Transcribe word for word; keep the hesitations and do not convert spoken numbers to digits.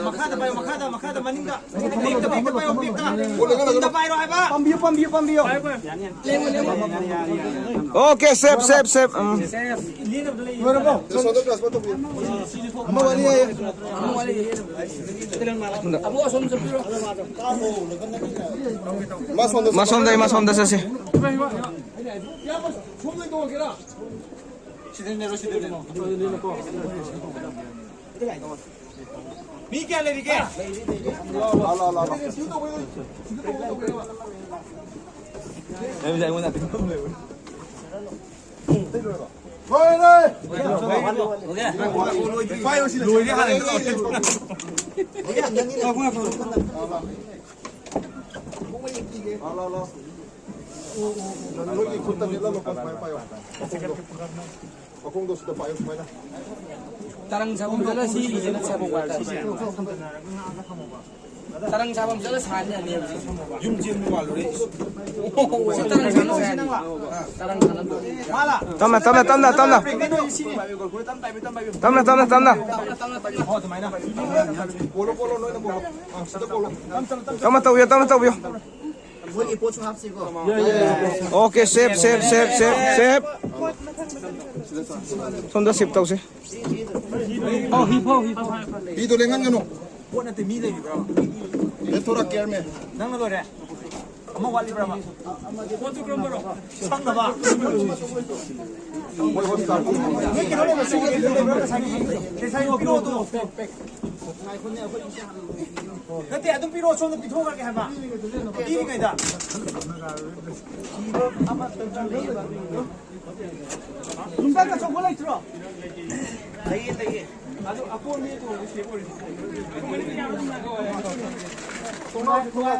ꯃꯈꯥꯗ ꯄꯥꯏꯌꯨ, ꯃꯈꯥꯗ, ꯃꯈꯥꯗ, ꯃꯅꯤꯡꯗ꯫ ꯃꯅꯤꯡꯗ, ꯃꯅꯤꯡꯗ ꯄꯥꯏꯌꯣ, ꯃꯅꯤꯡꯗ꯫ ꯃꯅꯤꯡꯗ ꯄꯥꯏꯔꯣ ꯍꯥꯏꯕ꯫ ꯄꯥꯝꯕꯤꯌꯨ, ꯄꯥꯝꯕꯤꯌꯨ, ꯄꯥꯝꯕꯤꯌꯨ꯫ ꯑꯣꯀꯦ, ꯁꯦꯞ, ꯁꯦꯞ, ꯁꯦꯞ꯫ ꯎꯝ꯫ ꯂꯣꯏꯔꯕꯣ? ꯑꯃ ꯋꯥꯠꯂꯤ ꯍꯥꯏꯌꯦ꯫ ꯃꯥꯁꯣꯝꯗ, ꯃꯥꯁꯣꯝꯗ ꯆꯠꯁꯤ꯫ ꯁꯤꯗꯅꯦ, ꯁꯤꯗꯅꯦ꯫ ꯃꯤ ꯀꯌꯥ ꯂꯩꯔꯤꯒꯦ? ꯂꯥꯛꯑꯣ, ꯂꯥꯛꯑꯣ, ꯂꯥꯛꯑꯣ꯫ ꯂꯣꯏꯔꯦ꯫ ꯂꯣꯏꯔꯦ ꯍꯥꯟꯅ꯫ ꯂꯥꯛꯑꯣ, ꯂꯥꯛꯑꯣ, ꯂꯥꯛꯑꯣ꯫ ꯅꯣꯏꯒꯤ ꯈꯨꯠꯇ ꯅꯦꯠꯍꯜꯂꯣ, ꯄꯥꯏꯌꯣ, ꯄꯥꯏꯌꯣ꯫ ꯃꯈꯣꯡꯗꯣ ꯁꯤꯗ ꯄꯥꯏꯌꯨ, ꯁꯨꯃꯥꯏꯅ꯫ ꯇꯔꯪ ꯁꯥꯐꯝ ꯆꯠꯂ ꯁꯤ ꯏꯗꯅ ꯁꯥꯐꯝ ꯋꯥꯠꯄ꯫ ꯇꯔꯪ ꯁꯥꯐꯝ ꯆꯠꯂ ꯁꯥꯟꯅꯅꯦꯕ ꯁꯤ꯫ ꯌꯨꯝ ꯆꯦꯟꯕ ꯃꯥꯜꯂꯨꯔꯦ꯫ ꯑꯣ, ꯁꯤ ꯇꯔꯪ ꯁꯥꯟꯅ ꯁꯥꯟꯅ꯫ ꯇꯔꯪ ꯁꯥꯟꯅ꯫ ꯇꯞꯅ, ꯇꯞꯅ, ꯇꯞꯅ, ꯇꯞꯅ꯫ ꯇꯞꯅ, ꯇꯞꯅ, ꯇꯞꯅ꯫ ꯄꯣꯜꯂꯣ, ꯄꯣꯜꯂꯣ, ꯅꯣꯏꯅ ꯄꯣꯜꯂꯣ꯫ ꯑꯥ, ꯁꯤꯗ ꯄꯣꯜꯂꯣ꯫ ꯇꯞꯅ ꯇꯧꯕꯤꯌꯨ, ꯇꯞꯅ ꯇꯧꯕꯤꯌꯨ꯫ ꯃꯣꯏꯒꯤ ꯄꯣꯠꯁꯨ ꯍꯥꯞꯁꯤꯀꯣ꯫ ꯑꯣꯀꯦ, ꯁꯦꯞ, ꯁꯦꯞ, ꯁꯦꯞ, ꯁꯦꯞ, ꯁꯦꯞ꯫ ꯁꯣꯝꯗ ꯁꯤꯞ ꯇꯧꯁꯦ꯫ ꯐꯤꯗꯣ ꯂꯦꯡꯍꯟꯒꯅꯨ꯫ ꯄꯣꯠ ꯅꯠꯇꯦ, ꯃꯤ ꯂꯩꯔꯤꯕ꯭ꯔꯥ? ꯂꯦꯞꯊꯣꯔꯛꯀꯦ, ꯌꯥꯔꯃꯦ꯫ ꯅꯪꯅ ꯂꯣꯏꯔꯦ? ꯑꯃ ꯋꯥꯠꯂꯤꯕ꯭ꯔꯕ? ꯄꯣꯠꯇꯨ ꯀꯔꯝꯕꯅꯣ? ꯁꯪꯅꯕ? ꯃꯣꯏ ꯍꯣꯁꯄꯤꯇꯥꯜ꯫ ꯅꯣꯏ ꯀꯩꯅꯣ ꯂꯩꯕ꯭ꯔꯥ? ꯉꯁꯥꯏꯒꯤ, ꯉꯁꯥꯏꯒꯤ ꯄꯤꯔꯛꯑꯣꯗꯣ꯫ ꯅꯠꯇꯦ, ꯑꯗꯨꯝ ꯄꯤꯔꯛꯑꯣ, ꯁꯣꯝꯗ ꯄꯤꯊꯣꯛꯈ꯭ꯔꯒꯦ ꯍꯥꯏꯕ꯫ ꯄꯤꯔꯤꯉꯩꯗ꯫ ꯅꯨꯡꯗꯥꯡ ꯑꯆꯧꯕ ꯂꯩꯇ꯭ꯔꯣ? ꯂꯩꯌꯦ, ꯂꯩꯌꯦ꯫ ꯑꯗꯨ ꯑꯀꯣꯟꯕ ꯇꯣꯡꯉꯗꯤ ꯁꯦꯞ ꯑꯣꯏꯔꯦ꯫ ꯇꯣꯉꯥꯟ, ꯇꯣꯉꯥꯟ꯫